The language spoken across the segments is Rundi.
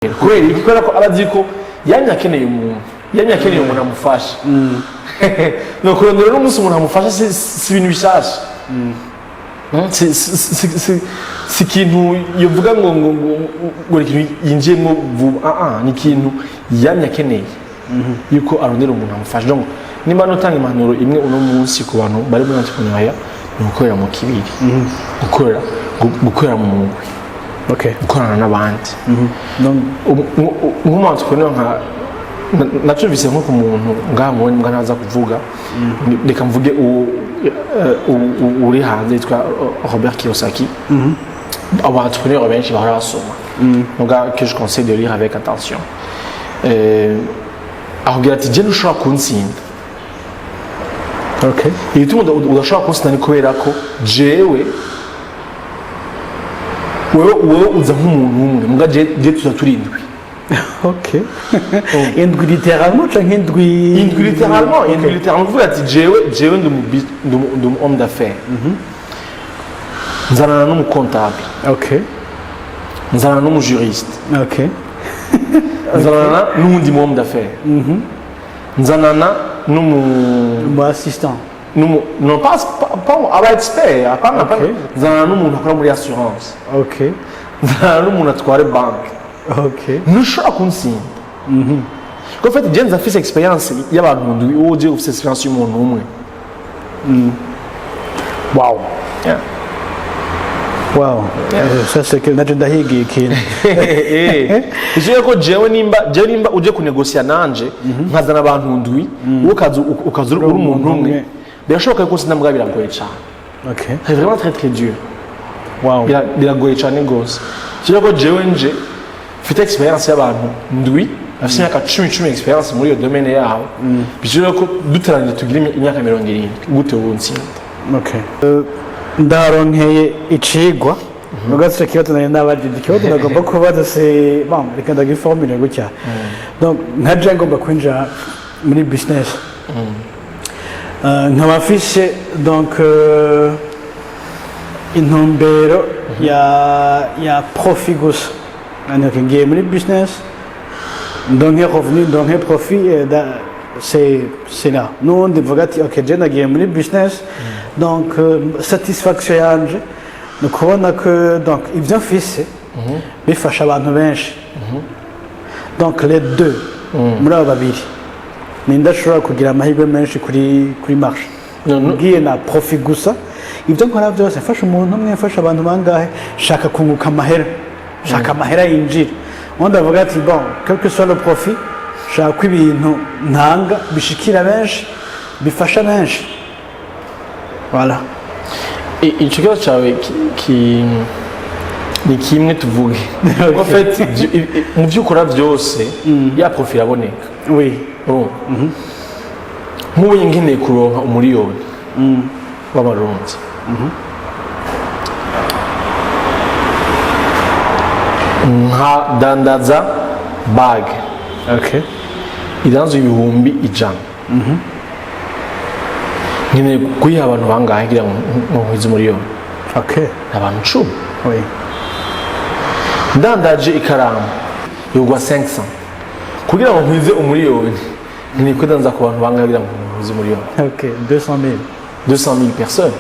Kubera iki? Kubera ko aba azi ko yamye akeneye umuntu, yamye akeneye umuntu amufasha. No kurondera n'umunsi umuntu amufasha si ibintu bishasha. Si ikintu yovuga ngo ni ikintu yinjiyemo vuba. Ah ah, ni ikintu yamye akeneye yuko arondera umuntu amufasha. Donc nimba notanga impanuro imwe uno munsi ku bantu bari muri entrepreneuriat, ni gukorera mu kibiri, gukorera mu mugwi, gukorana n'abandi. Donc Nk'umu entrepreneur nka nacumvise nko ku muntu ngaha mubonye mbwa ntaza kuvuga, reka mvuge uri hanze yitwa Robert Kiyosaki. Abo entrepreneur benshi bahora basoma muga que je conseille de lire avec attention. Akubwira ati: "Je ntushobora kuntsinda." Igituma udashobora kuntsinda ni kubera ko jewe, wewe uza nk'umuntu umwe, muga je tuza turi indwi. Ok, indwi littéralement canke indwi? Indwi littéralement, indwi littéralement. Kuvuga ati jewe ndi umu homme d'affaires, nzanana n'umu comptable, nzanana n'umu juriste, nzanana n'uwundi mu homme d'affaires, nzanana n'umu Umu assistant. N'umu, non, pas aba expert, apana. Nzanana n'umuntu akora muri assurance, nzanana n'umuntu atwara banque. Ntushobora kuntsinda kuko en fait je nza mfise expérience y'abantu ndwi, wowe uje ufise expérience y'umuntu umwe. Wow. Yeah. Wow. Ça c'est que naje ndahigiye ikintu. Ivyo ko jewe nimba uje kunegosiya nanje nkazana abantu ndwi, wowe ukaza uri umuntu umwe, umwe. Birashoboka ko sinambwa, biragoye cyane. C'est vraiment très très dur. Biragoye cyane gose. Kira ko jewe nje mfite expérience y'abantu ndwi bafite imyaka 10 10 expérience muri iyo domaine yabo, bishoboka ko duteranije tugira imyaka 70. Gute wowe untsinda? Okay. Ndaronkeye icigwa mugatse ikibazo nari nabajije. Ikibazo nagomba kubaza, c'est bon, reka ndagiformule gutya. Donc nka je ngomba kwinjira muri business, nkaba mfise donc intumbero ya profit gusa. Donc ngiye muri business ndonke revenu, ndonke profit, c'est là. N'ubundi mvuga ati: "Ok, je nagiye muri business, donc satisfaction yanje ni ukubona ko donc ibyo mfise bifasha abantu benshi." Donc les deux, muri abo babiri ninde ashobora kugira amahirwe menshi kuri marché? No, no. Ngiye na profit gusa, ibyo nkora byose mfasha umuntu umwe, mfasha abantu bangahe, shaka kunguka amahera, shaka amahera yinjira. Ubundi avuga ati: "Bon, quel que soit le profit, shaka ko ibintu ntanga bishikira benshi, bifasha benshi." Voilà. Ico kibazo cawe ni kimwe tuvuge. En fait, mu byo ukora byose ya profit iraboneka. Urumva, nk'ubu nkeneye kuronka 1 miliyoni w'amarundi, nkadandaza bague idanzwe 100.000, nkeneye kuyiha abantu bangahe kugira ngo nkwize 1 miliyoni? Abantu 10. Ndandaje ikaramu yugwa 500, kugira ngo nkwize 1 miliyoni nkeneye kudandaza ku bantu bangahe kugira ngo nkwize 1 miliyoni? Ok, 200 000. 200 000 personnes,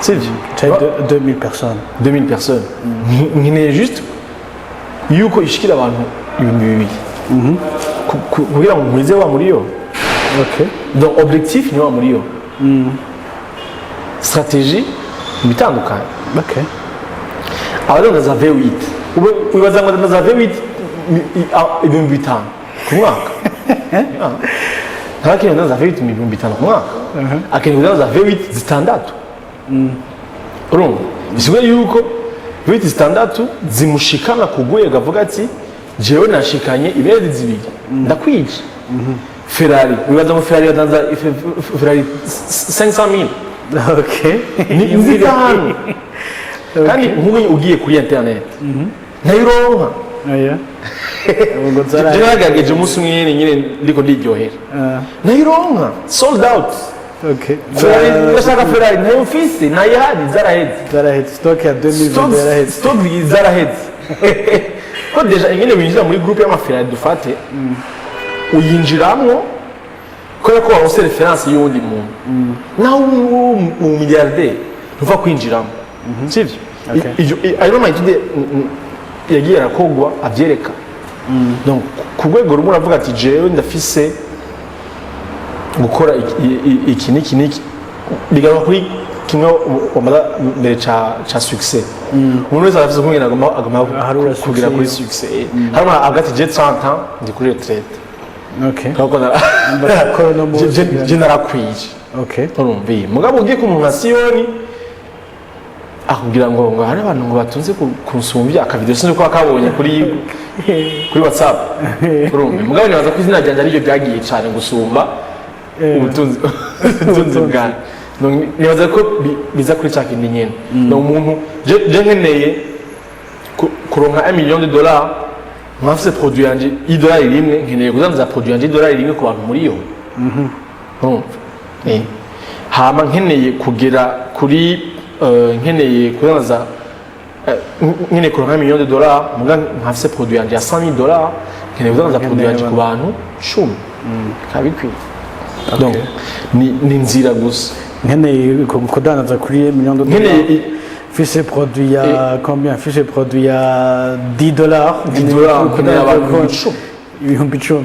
sibyo? Cyangwa 2000 personnes. 2000 personnes. Nkeneye juste yuko ishikira abantu 2000 kugira ngo nkwize wa miliyoni. Donc objectif ni wa miliyoni, stratégie ibitandukanye. Abadandaza V8, ube wibaza ngo adandaza V8 5.000 ku mwaka? Ntakeneye kudandaza V8 5.000 ku mwaka, akeneye kudandaza V8 zitandatu. Urumva, bisigura yuko V8 zitandatu zimushikana ku rwego avuga ati: "Jewe nashikanye ibere zibiri, ndakwica." Ferrari, wibaza ngo Ferrari badandaza Ferrari 500 000? Ni zitanu. Kandi nk'ubu ugiye kuri internet ntayironka. Oya. Ubwo Je nagerageje umunsi umwe nyene ndiko ndiryohera, ntayironka, sold out. Ferrari, ndashaka Ferrari, ntayo mfise, ntayihari, zaraheze. Zaraheze, stock ya 2022 yaraheze. Stock zaraheze. Ko déjà ingene winjira muri groupe y'amaFerrari, dufate, uyinjiramwo kubera ko waronse référence y'uwundi muntu. Nawe umu milliardaire ntuva kwinjiramo, sivyo? Okay. Ivyo ayo ma études yagiye arakogwa avyereka. Donc ku rwego rumwe uravuga ati: "Jewe ndafise gukora iki n'iki n'iki." Bigaruka kuri kimwe wamaza mbere ca succès. Umuntu wese arafise ukungene agomba Aharura kugera kuri succès. succès. Harimo hagati je 30 ans ndi kuri retraite. Nkako Mbashaka no mu- je narakwije. Urumva, iyi mugabo ugiye ku muntu nka Siyoni, akubwira ngo hari abantu ngo batunze kunsumbya. Akavideo sinzi ko akabonye kuri WhatsApp. Urumva, mugabo nibaza ko izina ryanjye ariryo ryagiye cyane gusumba ubutunzi bwanjye. Donc, nibaza ko biza kuri cya kindi nyene. Donc umuntu, je nkeneye kuronka 1 million de dollars, nkafise produit yanje y'idolari rimwe, nkeneye kudandaza produit yanje y'idolari rimwe ku bantu miliyoni. Urumva? Hama nkeneye kugera kuri nkeneye kudandaza, nkeneye kuronka 1 million de dollars, muga nkafise produit yanje ya 100 000 dollars, nkeneye kudandaza produit yanje ku bantu 10 bikaba bikwiye. Donc ni inzira gusa. Nkeneye kudandaza kuri million de nkeneye dollars, mfise produit ya combien? Mfise produit ya 10 dollars. 10 dollars, nkeneye abantu 10,000.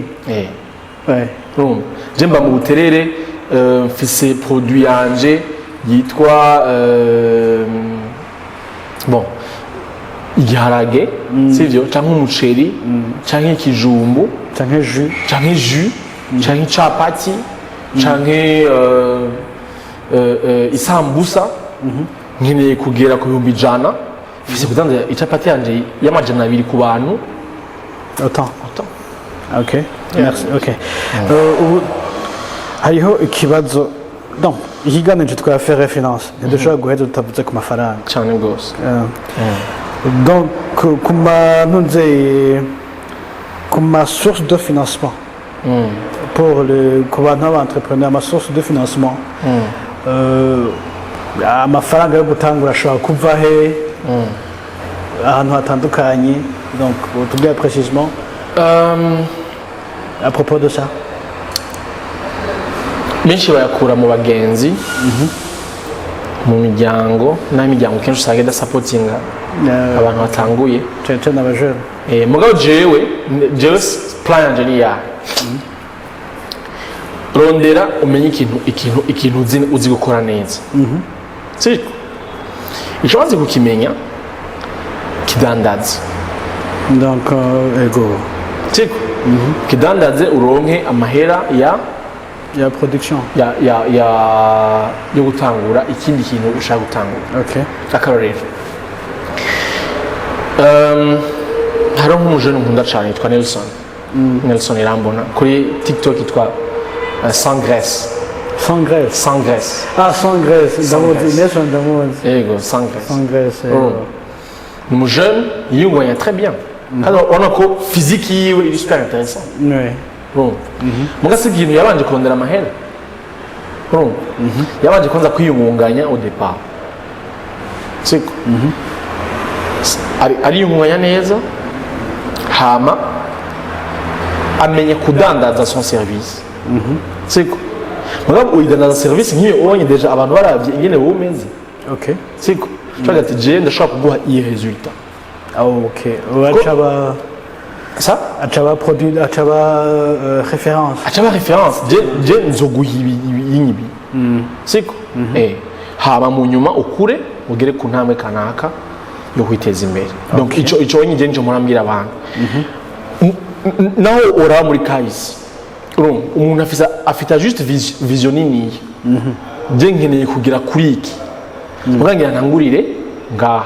10,000. Urumva, je mba mu Buterere, mfise produit yanje yitwa bon, igiharage, sivyo, canke umuceri, canke ikijumbu, canke jus, canke jus, canke icapati, canke isambusa. Nkeneye kugera ku 100,000, mfise kudandaza icapati yanje y'200 ku bantu autant. Autant. Ok, merci. Ok. Ubu hariho ikibazo. Donc ikiganiro cyitwa affaires et finance, ntidushobora guheza tutavuze ku mafaranga. Cyane rwose. Donc ku ma ntunze, ku ma source de financement pour le ku bantu b'aba-entrepreneur, ama source de financement, amafaranga yo gutangura ashobora kuva he ahantu hatandukanye? Donc tubwire précisément à propos de ça. Benshi bayakura mu bagenzi, mu miryango, n'aho imiryango kenshi usanga idasapotinga abantu batanguye. Cyane cyane abajene. Mugabo jewe plan yanje ni yahe? Rondera umenye ikintu uzi gukora neza, siko? Ico wazi kukimenya, kidandaze. Donc ego. Siko? Kidandaze, uronke amahera ya ya production. Ya yo gutangura ikindi kintu ushaka gutangura. Akarorero, hariho nk'umujene nkunda cyane yitwa Nelson, Nelson Irambona, kuri TikTok yitwa Sans Graisse. Sans graisse? Sans Graisse. Ah, Sans Graisse, ndamuzi. Graisse. Nelson ndamuzi. Yego, Sans Graisse. Sans Graisse, ego. Oh. Ni umujene yiyunganya très bien, kandi urabona ko physique yiwe iri super intéressant. Urumva, muga si ikintu yabanje kurondera amahera. Urumva, yabanje kwanza kwiyungunganya au départ, siko? Ariyungunganya neza, hama amenya kudandaza son service, siko? Mugabo uyidandaza service nk'iyo ubonye déjà abantu baravye ingene wowe umeze, siko? Ushobora ati: "Je ndashobora kuguha iyi résultat." Ah, ok, acaba ça acaba produit, acaba référence. Acaba référence: Je nzoguha ibi, ibi ibi, siko?" Hama mu nyuma ukure ugere ku ntambwe kanaka yo kwiteza imbere. Donc ico nyine nico murambwira abantu. Naho uraba muri kahise, urumva, umuntu afite juste vision niniya: "Je nkeneye kugera kuri iki, mugangira ntangurire ngaha,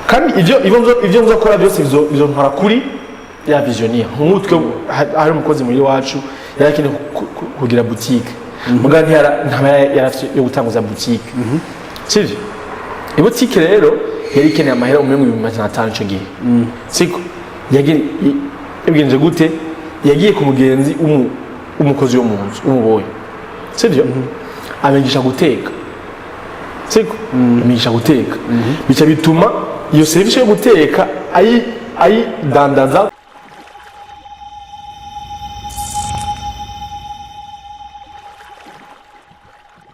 kandi ivyo nzokora byose bizontwara kuri ya vision." Niya nk'utwe hari umukozi muri wacu yari akeneye kugira boutique, muga ntiyara ntaba yarafite yo gutanguza boutique, sivyo? Ibutike rero yari ikeneye amahera umengo 500,000 ico gihe, siko? Yagenje gute? Yagiye ku mugenzi w'umukozi wo mu nzu umuboye, sivyo? Abigisha guteka, siko? Amigisha guteka, bica bituma iyo serivisi yo guteka ayi Ayidandaza.